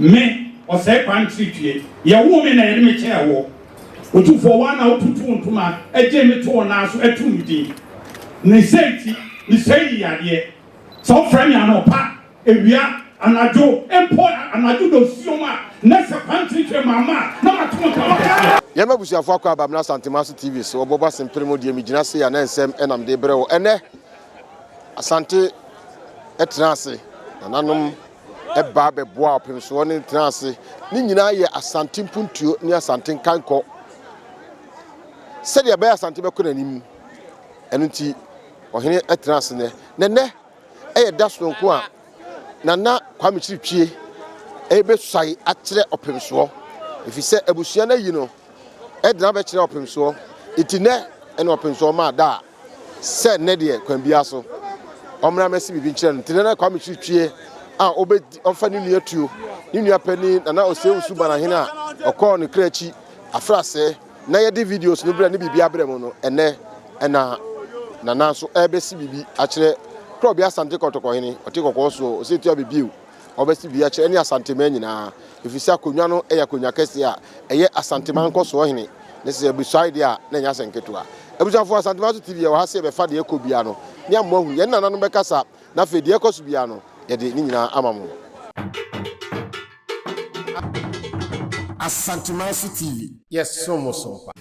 Me, ɔsɛe kwan kyiritwie. Yɛwoo me na yɛde me kyɛɛ wo. Otumfoɔ, wo ara na wotutuu ntoma gyee me too wo nan so too me din. Ne sɛ nti, mesɛe yi yadeɛ. Sɛ wofrɛ me anɔpa, awia, anadwo, mpo anadwo dɔnsuom a, na sɛ kwan kyiritwie mamma a, na mato wo ntama kɛseɛ. Yɛn m'abusuafo akɔ aba mena Asantemaso TV so ɔbɔbɔ asempere mu deɛ megyina sei a na nsɛm na mede brɛ wo ɛnɛ Asante tena ase nananom ba bɛboaa ɔpemsoɔ ne tenaa ase. Ne nyinaa yɛ Asante mpuntuo ne Asante nkankɔ sɛdeɛ ɛbɛyɛ Asante bɛkɔ n'anim. Ɛno nti ɔhene tena ase nnɛ. Na nnɛ ɛyɛ da sononko a Nana Kwame Kyiritwie ɛbɛsuae akyerɛ ɔpemsoɔ ɛfiri sɛ abusua no ayi no ɛdena bɛkyerɛ ɔpemsoɔ. Nti nnɛ ɛna ɔpemsoɔ maa da a sɛ nnɛ deɛ kwan biara so ɔmmra mmɛse biribi nkyerɛ no. Nti Nana Kwame Kyiritwie a ɔbɛdi ɔmfa ne nua tuo, ne nua panin Nana Osei Owusu Banahene a ɔkɔɔ ne kra akyi afrasɛɛ na yɛde videos no brɛ ne biribi abrɛ mu no, ɛnnɛ ɛna Nana nso ɛrebɛsi biribi akyerɛ Korɔbea Asante Kɔtɔkɔhene, ɔte kɔkɔɔ soɔ, ɔsɛ tua bebiew. Ɔbɛsi bi akyerɛ ne Asanteman nyinaa, ɛfiri sɛ akonnwa no yɛ akonnwa kɛseɛ a ɛyɛ Asanteman nkɔsoɔ hene, ne sɛ yɛbɛsuae deɛ a, na ɛnyɛ asɛm ketewa. Abusuafoɔ, Asanteman so TV, yɛwɔ ha sɛ yɛbɛfa deɛ ɛkɔ biara no ne ama moahunu. Yɛne nananom bɛkasa, na afei deɛ ɛkɔ so biara no, yɛde ne nyinaa ama mo. Asanteman so TV, yɛsom wo som pa.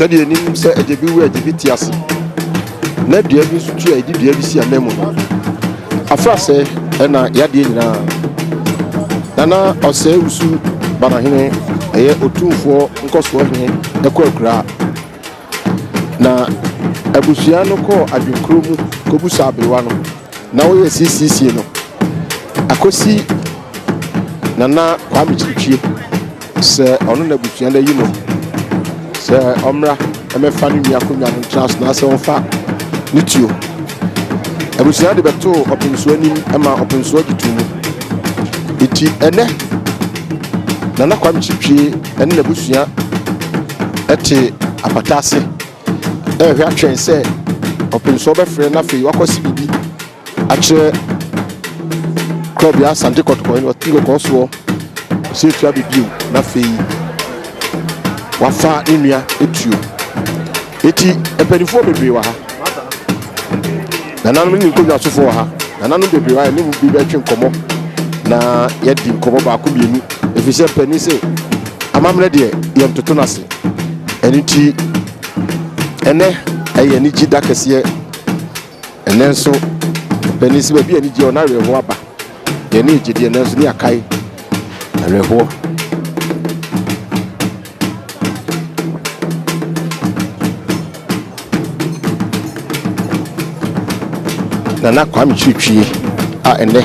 Sɛdeɛ yɛnim sɛ agya bi wu a agya bi te ase na dua bi nso tu a yɛde dua bi si anan mu no, afrasɛɛ ɛna yadeɛ nyinaa. Nana Ɔsɛe Wusu Banahene ɛyɛ Otumfoɔ Nkɔsoɔ Hene ɛkɔ akuraa. Na abusua no kɔɔ adwenkuro mu kɔbusaa aberewa no na wɔyɛ siesiesie no akɔsi Nana Kwame Kyiritwie sɛ ɔno na abusua no ayi no sɛ ɔmmra mmɛfa ne nua akonnwa no ntena so na sɛ ɔmfa ne tuo. Abusua de bɛtoo ɔpemsoɔ anim ma ɔpemsoɔ gye too mu. Enti ɛnɛ Nana Kwame Kyiritwie ne n'abusua te apata ase rehwɛ atwɛn sɛ ɔpemsoɔ bɛfrɛ na afei wakɔsi biribi akyerɛ Korɔbea Asante Kɔtɔkɔ hene ɔte kɔkɔɔ soɔ ɔsɛ etua bibio na afei wafa ne nua etuo. Eti mpanimfoɔ bebree wɔ ha. Nananom ne nkonnwasofoɔ wɔ ha. Nananom bebree wɔ ha yɛne mu bi bɛtwe nkɔmmɔ na yɛadi nkɔmmɔ baako mmienu ɛfiri sɛ mpanin se amammerɛ deɛ yɛntoto no ase. Ɛno nti ɛnɛ ɛyɛ anigye da kɛseɛ. Ɛnɛ nso mpanin se baabi anigye wɔ na awerɛhoɔ aba. Yɛne egye deɛ nanso ne yɛakae awerɛhoɔ. Nana Kwame Kyiritwie a ɛnnɛ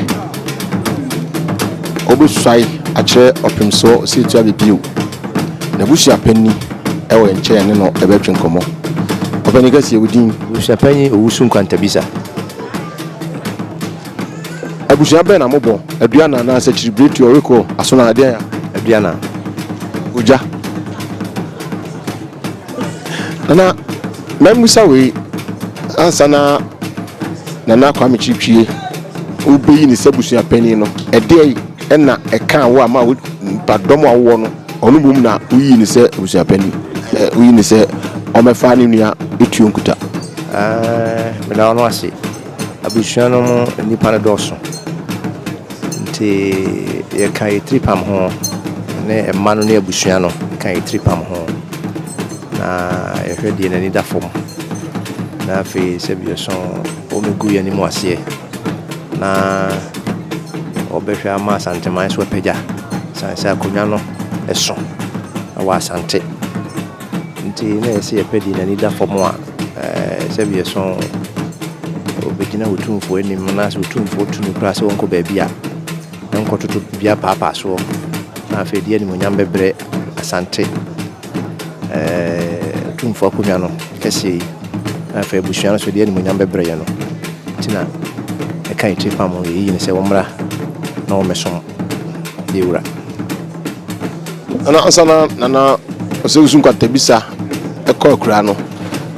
ɔbɛsuae akyerɛ ɔpemsoɔ Osei-Tuah Bebio, n'abusuapanni wɔ yɛn nkyɛn yɛne no bɛtwe nkɔmmɔ. Ɔpanin kɛseɛ, wo din? Abusuapanyin Owusu Nkwantabisa. Abusua bɛn na mobɔ? Aduana anaasɛ Kyiribiretu, Ɔweko, Asono anaa deɛn a? Aduana. Ogya. Nana, mɛmmisa wei ansa na Nana Kwame Kyirikyie wobɛyi ne sɛ abusua panin no, ɛdeɛn na ɛkaa wo a ma wo nipadɔm a wowɔ no, ɔno mmom na woyii ne sɛ abusua panin, woyi ne sɛ ɔmmɛfa ne nua tuo nkuta? Ɛɛ, meda wo ase. Abusua no mu nnipa no dɔɔso, nti yɛka yɛn tiri pam ho ne mma no ne abusua no ka yɛn tiri pam ho na yɛhwɛ deɛ n'ani da fam na afei sɛ bioso wɔmɛgu yɛn anim aseɛ na wɔbɛhwɛ ama Asanteman so apagya sane sɛ akonnwa no ɛso wɔ Asante. Nti na ɛsɛ yɛpɛ deɛ n'ani da fam a sɛbi ɛso Ɔbɛgyina Otumfoɔ anim anaasɛ Otumfoɔ tu no koraa sɛ ɔnkɔ baabi a, na ɔnkɔtoto biribi apaapaa soɔ, na afei de animuonyam bɛbrɛ Asante eh, Otumfoɔ akonnwa no kɛseɛ yi, na afei abusua no nso de animuonyam bɛbrɛ yɛn no. Nti na ɛka yɛn tiri pam ho, yɛyiyi no sɛ wɔmmra na wɔmmɛsom yɛn wura. Nana ansa na Nana Osei-Owusu Nkwantabisa kɔ akuraa no,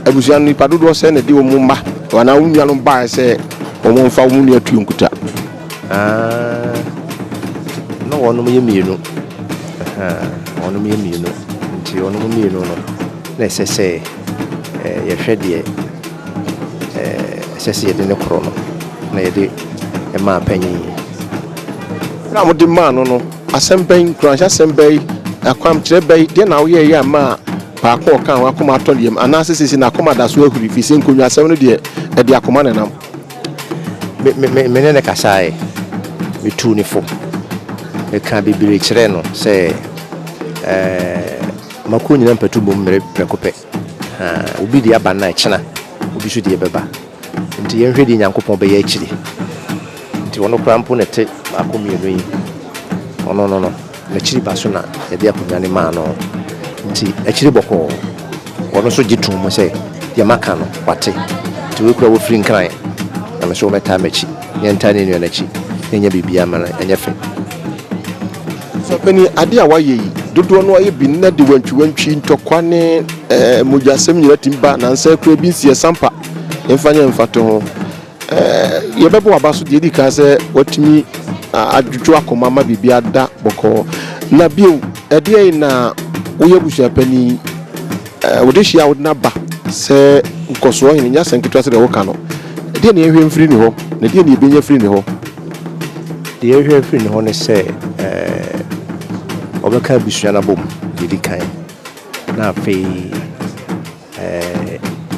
abusua no nnipa dodoɔ sɛn na ɛde wɔn mma anaa wɔn nuanom baeɛ sɛ wɔmfa wɔn nua tuo nkuta? Ah, na wɔnom yɛ mmienu. Wɔnom yɛ mmienu. Nti wɔnom mmienu no, na ɛsɛ sɛ eh, yɛhwɛ deɛ eh, ɛsɛ sɛ yɛde ne korɔ no na yɛde maa panyin yi. Berɛ a mode maa no no, asɛm bɛn, nkuranhyɛsɛm bɛn, akwankyerɛ bɛn, deɛ na woyɛeɛ a ɛmaa baako a ɔkaa ho akoma atɔ ne yam, anaasɛ seesei n'akoma da so ahuri, ɛfiri sɛ nkonnwasɛm no deɛ, ɛde akoma na ɛnam? Me, me, me, me ne no kasaeɛ. Metuu no fo. Mekaa bebree kyerɛɛ no sɛ, ɛɛ, makuo nyinaa mpatu mmom mmere prɛko pɛ. Ha, obi deɛ aba nnɛ, ɛkyena obi nso deɛ bɛba. Nti yɛnhwɛ deɛ Nyankopɔn bɛyɛ akyire. Nti ɔno koraa mpo na ɛte baako mmienu yi. Ɔno no no, n'akyiri ba so na yɛde akonnwa no maa no. Nti akyiri bɔkɔɔ, ɔno nso gye too mu sɛ deɛ maka no, wate. Nti wei koraa wɔfiri Nkran, na me nso wɔmmɛtaa m'akyi, na yɛntaa ne nua no akyi, na yɛnyɛ biribiara mma no ɛnyɛ fɛ. Ɔpanin, adeɛ a woayɛ yi, dodoɔ no ara yɛ bi nnɛ de wantwiwantwi, ntɔkwa ne mogyasɛm nyinaa tumi ba, nansa koraa bi nsi ɛsampa. Yɛmfa nyɛ mfatoho. Yɛbɛbɔ w'aba so deɛ ɛdi kan sɛ watumi adwodwo akoma ma biribi ada bɔkɔɔ. Na bio, ɛdeɛn na woyɛ abusuapanin, wode hyia a wode no aba sɛ nkɔsoɔ hene, nyɛ asɛm ketewa sɛdeɛ woka no. Ɛdeɛn na yɛnhwɛ mfiri ne hɔ, na ɛdeɛn na yɛbɛnya firi ne hɔ? Deɛ yɛhwɛ firi ne hɔ ne sɛ ɔbɛka abusua no abom deɛ ɛdi kan, na afei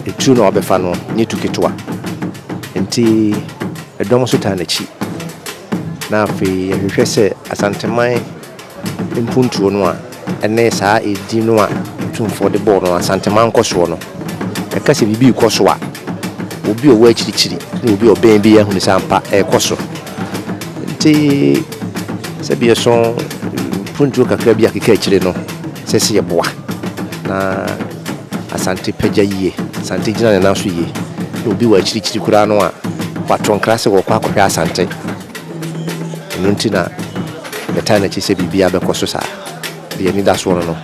Eturo no a ɔbɛfa no nyɛ tu ketewa, nti ɛdɔm nso taa n'akyi. Na afei yɛhwehwɛ sɛ Asanteman mpuntuo no a ɛne saa edin no a Otumfoɔ de bɔɔ no Asanteman nkɔsoɔ no, ɛka sɛ biribi rekɔ so a, obi a ɔwɔ akyirikyiri ne obi a ɔbɛn bi ahunu sɛ ampa ɛrekɔ so. Nti sɛbi ɛso mpuntuo kakra bi akeka akyire no, sɛ sɛ yɛboa na Asante pagya yie, Asante gyina ne nan so yie. Na obi wɔ akyirikyiri koraa no a, wato nkra sɛ wɔkɔ akɔhwɛ Asante. Ɛno nti na yɛtaa n'akyi sɛ biribiara bɛkɔ so saa. Deɛ yɛn ani da soɔ no no,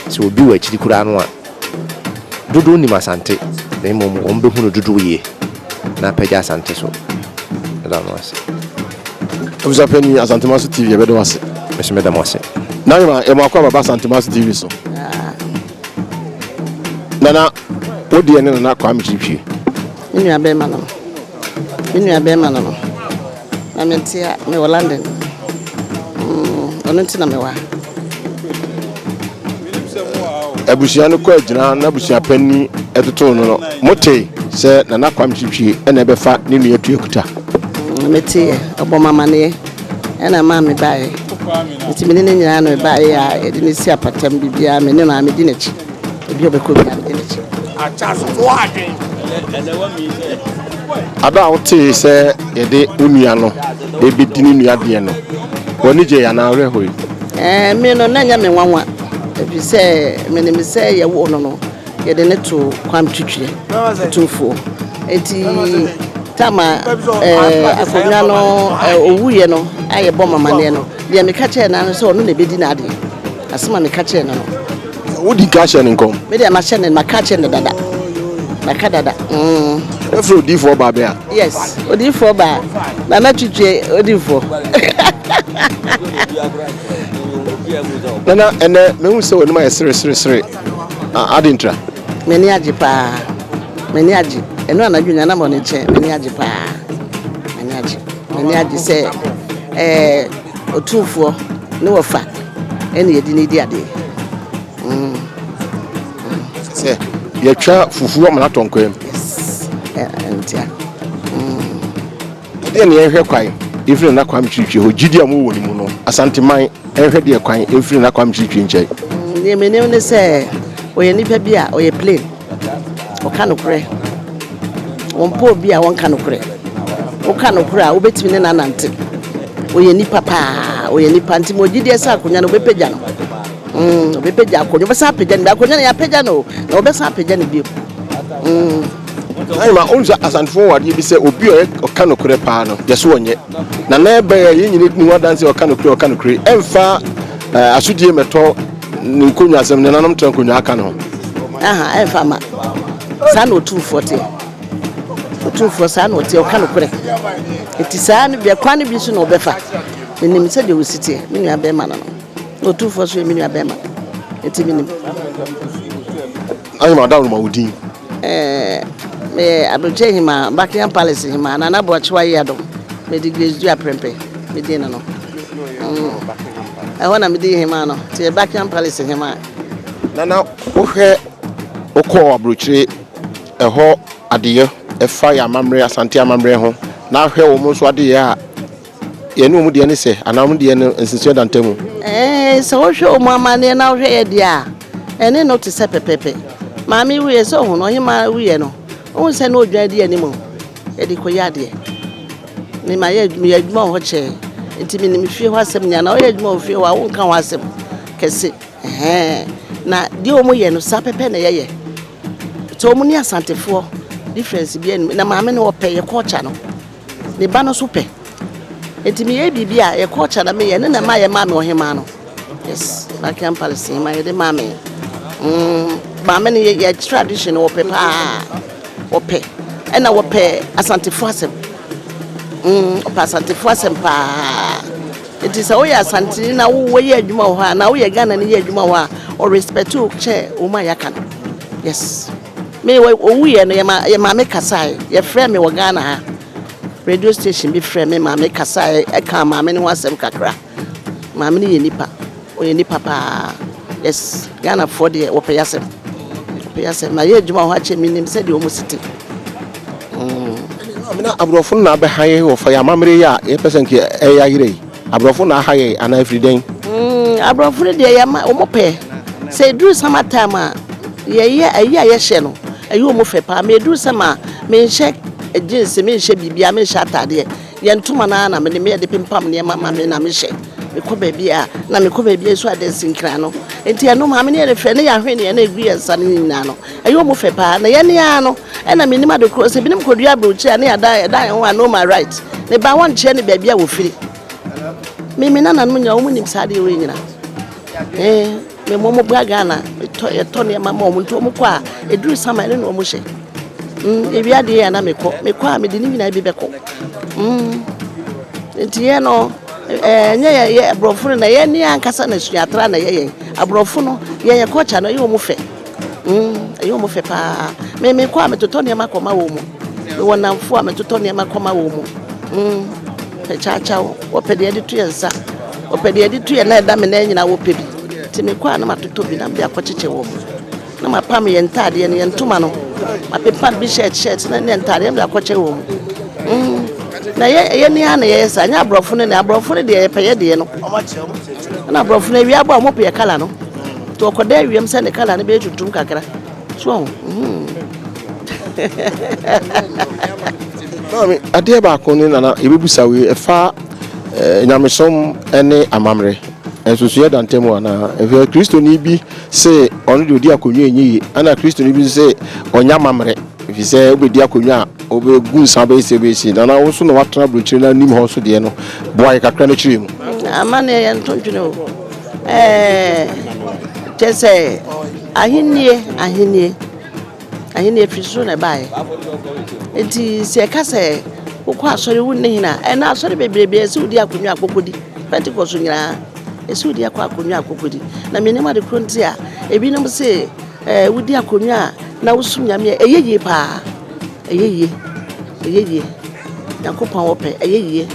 sɛ obi wɔ akyiri koraa no a, dodoɔ nim Asante, na mmom wɔn bɛhu no dodoɔ yie na apagya Asante so. Meda mo ase. Abusuapanin, Asantemaso TV yɛbɛda wo ase. Me nso meda mo ase. Nana, yɛma akɔ ababa Asantemaso TV so. Nana, wo deɛ ne Nana Kwame Kyirikyiri. Me nua bɛrima no no. Me nua bɛrima no no. Na mente a, mewɔ London. Mm, ɔno nti na mewɔ ha. Abusua no kɔ agyina na abusua panyin ɛtoto no no. Mote sɛ Nana Kwame Kyirikyiri ɛna ɛbɛfa ne nua Tuakuta. Mm, meteɛ, ɔbɔ m'amaneɛ. Ɛna ɛmaa me baeɛ. Nti me ne no nyinaa na ɛbaeɛ a yɛde no si apatam biribiara me ne no a medi n'akyi. Ebi a ɔbɛkɔ biara medi n'akyi. Ada a wotee sɛ yɛde wo nua no rebɛdi ne nua deɛ no, w'ani gyei anaa wo werɛ hoe? Ɛɛ, me no, na ɛnyɛ me nwanwa, ɛfiri sɛ menim sɛ yɛwoo no no, Yɛde no too Kwame Twitwiɛ Otumfoɔ. Enti tam a akonnwa no ɔwuiɛ no a yɛbɔ mo amaneɛ no, deɛ meka kyerɛɛ no ara ne sɛ ɔno na ɛbɛdi n'adeɛ. Asɛm a meka kyerɛɛ no no. Wodi kan hyɛɛ no nkɔm? Me deɛ mahyɛ no, maka akyerɛ no dada. Maka dada. Mm. Wobɛfrɛ odiyifoɔ baa bɛn a? Yes, odiyifoɔ baa. Nana Twitwiɛ odiyifoɔ. Nana, ɛnɛ mehu sɛ w'anim ayɛ sere sere sere. Adɛn ntira? M'ani agye paa. M'ani agye. Ɛno anadwo nyinaa na mewɔ ne nkyɛn. M'ani agye paa. M'ani agye. M'ani agye sɛ ɛɛ otumfoɔ ne wɔfa ɛna yɛde ne di adeɛ. Mm. Sɛ yɛtwa fufuo ama no atɔ nkwan mu. Yes. Ntia. Mm. Ɛdeɛn na yɛnhwɛ kwan mfiri Nana Kwame Kyirikyie hɔ? Gyidie a mowɔ wɔ ne mu no, Asanteman nhwɛ deɛ kwan mfiri Nana Kwame Kyirikyie nkyɛn? Deɛ menim ne sɛ ɔyɛ nipa bi a ɔyɛ plain, ɔka nokorɛ, ɔmpɛ obi a ɔnka nokorɛ. Woka nokorɛ a, wobɛtumi ne no anante. Ɔyɛ nipa paa, ɔyɛ nipa nti mewɔ gyidie sɛ akonnwa no wɔbɛpagya no. Mm, wɔbɛpagya akonnwa, wɔbɛsan apagya no bio. Akonnwa no yɛapagya no o, na wɔbɛsan apagya no bio. Mm. Ahema, wohu sɛ Asantefoɔ wɔ adeɛ bi sɛ obi a ɔyɛ ɔka nokorɛ paa no, yɛse ɔnyɛ. Na na ɛbɛyɛ a yɛn nyina di ne ho adanseɛ ɔka nokorɛ ɔka nokorɛ. Ɛmfa eh, asodie mmɛtɔ ne nkonnwa asɛm, nananom tena nkonnwa aka ne ho. Aha, ɛmfa ma. Saa na Otumfoɔ teɛ. Otumfoɔ saa na ɔteɛ, ɔka nokorɛ. Enti saa no bia kwan no bi so na ɔbɛfa. Menim sɛdeɛ ɔsi teɛ, me nua bɛrima no no. Na Otumfoɔ nso yɛ me nua bɛrima. Enti menim. Ahema Adaworoma wo din? Ɛɛ, meyɛ Abirekyie Hemaa, Buckingham Palace Hemaa, Nana Boakyewa Yiadom. Mede Grace Dua Prempeh me din no no. Mm. Ɛhɔ na medi hemaa no, nti yɛ Buckingham Palace Hemaa. Nana, wohwɛ wokɔɔ aburokyire ɛhɔ adeyɛ ɛfa yɛn amammerɛ, Asante amammerɛ ho, na ahwɛ wɔn nso adeyɛ a, yɛne wɔn deɛ ne sɛ, anaa wɔn deɛ no nsensoɛ da ntamu? Ɛɛ, sɛ wohwɛ wɔn amanneɛ na wohwɛ yɛ deɛ a, ɛne no te sɛ pɛpɛpɛ. Maame wuiɛ, sɛ wohu no, ɔhemaa wuiɛ no, wohu sɛ na odwan di anim o, yɛde kɔyɛ adeɛ. Me mayɛ meyɛ adwuma wɔ hɔ kyɛɛ, nti menim fie hɔ asɛm nyinaa. Na woyɛ adwuma wɔ fie hɔ a, wonka ho asɛm kɛse. Ɛhɛn, na deɛ wɔyɛ no, saa pɛpɛ na yɛyɛ. Sɛ wɔn ne Asantefoɔ difference biara nnim. Na maame no ɔpɛ yɛ culture no. Ne ba no nso pɛ. Nti meyɛ biribi a yɛ culture na meyɛ ne na ɛma yɛ maa me ɔhemaa no. Yes, Buckingham Palace hemaa yɛde maa me. Mm, maame no yɛ yɛ tradition no wɔpɛ paa. Wɔpɛ. Ɛna wɔpɛ Asantefoɔ asɛm. Mm, ɔpɛ Asantefoɔ asɛm paa. Nti sɛ woyɛ Asanteni na woyɛ adwuma wɔ hɔ a, anaa woyɛ Ghanani yɛ adwuma wɔ hɔ a, ɔ respect wo kyɛn wɔn a yɛaka no. Yes. Me owuiɛ no, yɛ maame kasaeɛ. Yɛfrɛɛ me wɔ Ghana ha. Radio station bi frɛɛ me maame kasaeɛ, ɛkaa maame no ho asɛm kakra. Maame no yɛ nipa. Ɔyɛ nipa paa. Yes, Ghanafoɔ deɛ wɔpɛ yasɛm. Wɔpɛ yasɛm. Mayɛ adwuma wɔ hɔ akyɛ, menim sɛdeɛ wɔn si te. Maame na aborɔfo no na abɛha yɛn wɔ fa yɛn amammerɛ yi a yɛpɛ sɛ nka ɛyɛ ayerɛ yi. Aborɔfo na aha yɛn anaa ɛfiri dɛn? Mm, aborɔfo no deɛ yɛma wɔn pɛ. Sɛ ɛduru summer time a, yɛyɛ ayi a yɛhyɛ no, ɛyɛ wɔn fɛ paa. Ma ɛduru summer a, menhyɛ jeans, menhyɛ biribiara, menhyɛ ataadeɛ. Yɛn ntoma no ara na mede meyɛ de pempam nneɛma ma me na mehyɛ. Mekɔ baabi a, na mekɔ baabi a nso a dansinkran no. Nti ɛno maame no yɛ no fɛ ne yɛn ahweneɛ na ɛgu yɛn nsa no nyinaa no, ɛyɛ wɔn fɛ paa. Na yɛn ara no, ɛna mennim ade korɔ sɛ binom kɔdua aburokyire a ne yɛada yɛda yɛn ho a no my right. Me ba wɔnkyerɛ no baabi a wɔfiri. Me me nananom nyinaa wɔn nim saa adeɛ wei nyinaa. Eh, me mo mo bra Ghana, metɔ yɛtɔ nneɛma ma wɔn nti wɔn kɔ a, ɛduru sama ɛno na wɔn hyɛ. Mm, ewia deɛ a na mekɔ, mekɔ a mede ne nyinaa bi bɛkɔ. Mm, nti yɛn no, ɛnyɛ yɛ yɛ aborɔfo no na yɛn ne ankasa na suatra na yɛ yɛn. Aborɔfo no, yɛn yɛ culture no ɛyɛ wɔn fɛ. Mm, ɛyɛ wɔn fɛ paa. Me mekɔ a metotɔ nneɛma kɔma wɔn mu. Mewɔ nnamfo a metotɔ nneɛma kɔma wɔn mu. Mm, pɛ kyaakyaw, wɔpɛ deɛ yɛde to yɛn nsa, wɔpɛ deɛ yɛde to yɛn nan ɛda me nan nyinaa wɔpɛ bi. Nti mekɔ a na matotɔ bi na mede akɔkyekyɛ wɔn. Na mapam yɛn ntaadeɛ no, yɛn ntoma no, mapempam bi shirt shirt na ne ntaadeɛ mede akɔkyɛ wɔn mu. Mm. Na yɛ yɛ ne ara na yɛyɛ saa, nyɛ aborɔfo no ne aborɔfo no deɛ yɛpɛ yɛ deɛ no. Ɛna aborɔfo no awia bɔ a wɔpɛ yɛ kala no. Nti ɔkɔda awiam sɛ ne kala no bɛyɛ tuntum kakra. So ɔho. Mm. Maame, adeɛ baako ne nana yɛbɛbusa wei ɛfa eh, nyamesom ne amammerɛ nsusuiɛ da ntam anaa? Ɛfiri Kristoni bi se ɔno deɛ ɔdi akonnwa ɛnyɛ yie, ɛna Kristoni bi nso se ɔnyɛ amammerɛ ɛfiri sɛ wobɛdi akonnwa a wobɛgu nsa wobɛyɛ sei wobɛyɛ sei. Nana wo nso na woatena aburokyire na nim hɔ nso deɛ no, boa yɛ kakra no kyerɛ mu. Amanneɛ yɛ nto ntwene o. Ɛɛ kyɛ sɛ ahennie ahennie ahennie firi soro na ɛbaeɛ. Nti sɛ ɛka sɛ wokɔ asɔre wonni hene a, ɛna asɔre bebrebe ɛsɛ wodi akonnwa akɔkɔdi. Pentecost nyinaa ɛsɛ wodi akɔ akonnwa akɔkɔdi. Na menim ade koro nti a ebinom se ɛɛ wodi akonnwa a na wosom Nyame a ɛyɛ yie paa. Ɛyɛ yie, ɛyɛ yie. Nyankopɔn wɔ pɛ, ɛyɛ yie.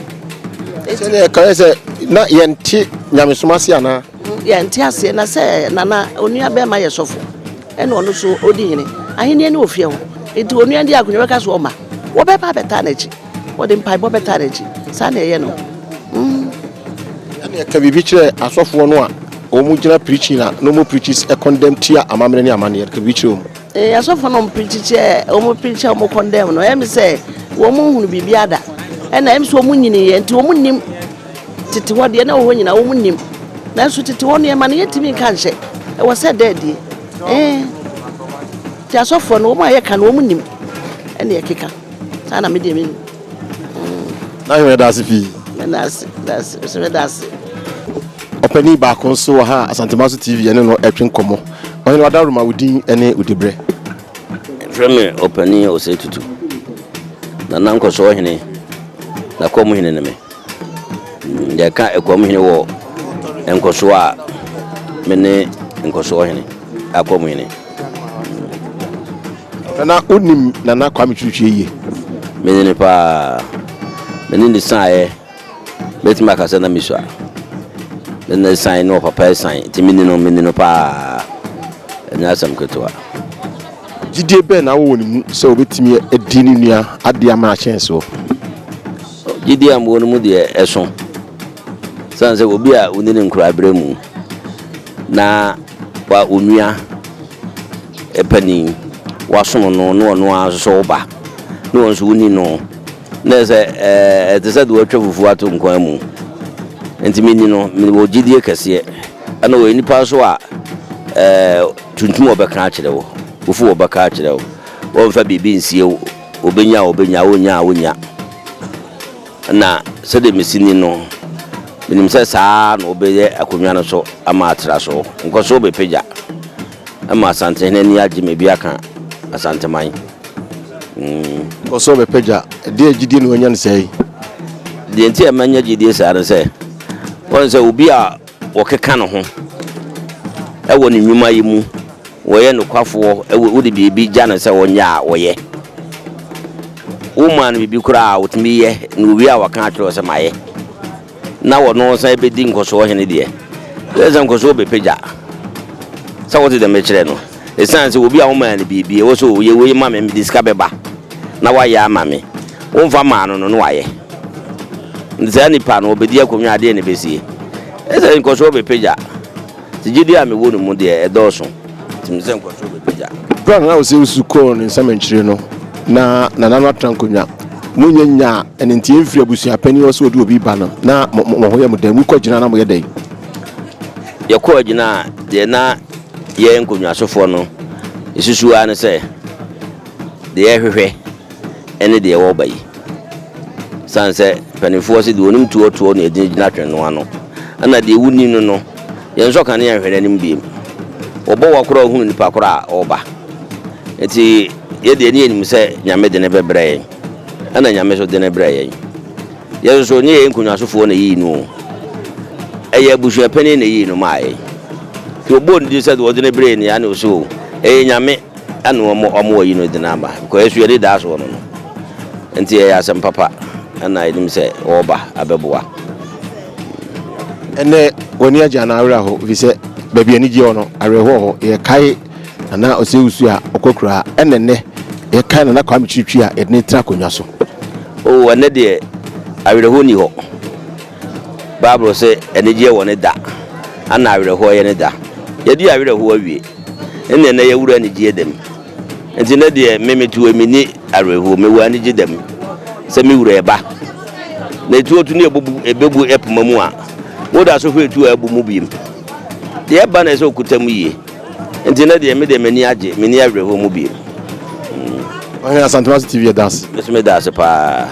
Sɛdeɛ ɛka yɛ sɛ na yɛnte nyamesom ase anaa? Yɛnte aseɛ na sɛ nana onua bɛrima yɛ sɔfo ɛna ɔno so ɔdi hene. Ahennie ne ofie hɔ. Nti onua di akonnwa bɛka so ɔma. Wɔbɛba abɛtaa n'akyi. Wɔde mpaebɔ bɛtaa n'akyi. Saa na ɛyɛ no. Mm. Ɛna ɛka biribi kyerɛ asɔfoɔ no a wɔn gyina preaching a na wɔn preaches condemn tia amammerɛ ne amanneɛ. Ka biribi kyerɛ wɔn. Ee, asɔfo no preach kyɛ wɔn preach a wɔn condemn no, ɛyɛ mi sɛ wɔn nhunu biribi ada. Ɛna ɛm sɛ wɔn nyiniiɛ nti wɔn nnim tete hɔ deɛ na ɛwɔ hɔ nyinaa wɔn nnim. Nanso tete hɔ nneɛma no yɛntumi nka nhyɛ. Ɛwɔ sɛ ɛda adie. Ɛɛ nti asɔfoɔ no wɔn a yɛka no wɔn nim ɛna yɛkeka. Saa na me deɛ menim. Na yɛda ase pii. Meda ase, meda ase, nso meda ase. Ɔpanin baako nso wɔ ha a Asantemaso TV yɛne no retwe nkɔmmɔ. Ɔhene Wadaroma, wo din ne wo diberɛ? Frɛ me Ɔpanin Osei Tutu. Nana Nkɔsoɔ Hene, Nakwam Hene ne me. Yɛka Akwam Hene wɔ Nkɔsoɔ a, me ne Nkɔsoɔ Hene, Akwam Hene. Nana, wonim Nana Kwame Twirtwie yie? Menim no paa. Me ne no saeɛ, mɛtumi aka sɛ na mesua. Me ne no san ne ɔpapa san, nti meni no, meni no paa. Ɛnyɛ asɛm ketewa. Gyidie bɛn na wowɔ ne mu sɛ ɔbɛtumi adi ne nua adeɛ ama akyɛn soɔ? Gyidie a mewɔ no mu deɛ ɛso. Sane sɛ obi a woni ne nkoraberɛ mu na wa onua panin wasom no na ɔno ara nso sɛ wo ba na wɔn nso woni no na ɛsɛ ɛɛ ɛte sɛ deɛ wɔatwa fufuo ato nkwan mu nti meni no mewɔ gyidie kɛseɛ ɛna ɔyɛ nipa nso a ɛɛ tuntum ɔbɛka akyerɛ wo fufuo ɔbɛka akyerɛ wo wɔmfa biribi nsie wo obɛnya a ɔbɛnya wonya a wonya Na sɛdeɛ mesi ni no, menim sɛ saa ara na wobɛyɛ akonnwa no so ama atra so. Nkɔsoɔ bɛpagya ma Asantehene ani agye ma ebi aka Asanteman. Mm. Nkɔsoɔ bɛpagya, ɛdeɛn gyidie na wanya no saa yi? Deɛ nti a manya gyidie saa ne sɛ, wɔn sɛ obi a wɔkeka ne ho wɔ ne nnwuma yi mu, wɔyɛ nokwafoɔ, wode biribi gya no sɛ ɔnyɛ a, ɔyɛ. Womaa no biribi koraa a, ɔtumi yɛ, na ɔwie a waka akyerɛ wo sɛ mayɛ. Na ɔno san bɛdi nkɔsoɔ hene deɛ, ɛsɛ sɛ nkɔsoɔ bɛpagya. Sɛ wote deɛ mekyerɛ no, ɛsiane sɛ obi a womaa no biribi, ɛwɔ sɛ ɔyɛ wei ma me, mede sika bɛba na wayɛ ama me. Womfa maa no no, na wayɛ. Nti saa nipa no, ɔbɛdi akonnwa a, deɛ na ɛbɛsie? Ɛsɛ nkɔsoɔ bɛpagya. Nti gyidie a mewɔ no mu deɛ, ɛdɔɔso. Nti mesɛ nkɔsoɔ bɛpagya. Berɛ a Nana Osei Wusu kɔɔ ne nsamankyire no, na Nana no atena nkonnwa. Monyɛ nyaa ɛno nti ɛmfiri abusua panin hɔ sɛ ɔde obi ba no, na mo mo ho yɛ mo dɛn? Mokɔ agyina na moyɛ dɛn? Yɛkɔɔ agyina a, deɛ na yɛn nkonnwasofoɔ no susu ara ne sɛ, deɛ yɛhwehwɛ ne deɛ wɔreba yi. Sane sɛ mpanimfoɔ se deɛ ɔnim toɔ toɔ na ɛgyina gyina twene no ano, ɛna deɛ wonni no no, yɛnsɔ kanea nhwɛ n'anim biem. Wɔbɔ wa koraa ɔhunu nipa korɔ a ɔreba. Nti yɛ deɛ ne yɛnim sɛ Nyame de no bɛbrɛ yɛn, ɛna Nyame nso de no brɛɛ yɛn. Yɛn nso nyɛ yɛn nkonnwasofoɔ na ɛyii no o, ɛyɛ abusua panin na ɛyii no maa yɛn. Nti wɔbɔɔ ne din sɛ deɛ ɔde no brɛɛ yɛn ni, ɛna ɔse o, ɛyɛ Nyame. Ɛna wɔn wɔn wɔyi no de no aba because yɛso yɛde daa soɔ no no nti ɛyɛ asɛm papa ɛna yɛnim sɛ ɔreba abɛboa. Ɛnɛ w'ani agye anaa awerɛ aho ɛfiri sɛ baabi anigyeɛ wɔ no awerɛhoɔ wɔ hɔ yɛkae Nana Osei Wusu a ɔkɔ akuraa ɛna ɛnɛ yɛkae Nana Kwame Kyirikyiri a yɛde no tena akonnwa so. Oh ɛnɛ deɛ awerɛhoɔ nni hɔ. Bible se anigyeɛ wɔ ne da ɛna awerɛhoɔ yɛ ne da. Yɛadi awerɛhoɔ awie. Ɛnna ɛnnɛ yɛwura anigyeɛ da mu. Nti nnɛ deɛ me mete hɔ yi menni awerɛhoɔ, mewɔ anigye da mu sɛ me wura reba. Na etuo to ne ɛbɛbu ɛbɛbu ɛpoma mu a, woda so hwɛ etuo a abu mu biem. Deɛ ɛba na ɛsɛ okuta mu yie. Nti nnɛ deɛ me deɛ m'ani agye, menni awerɛhoɔ mu biem. Ɔhene Asantewase TV yɛda ase. Me nso meda ase paa.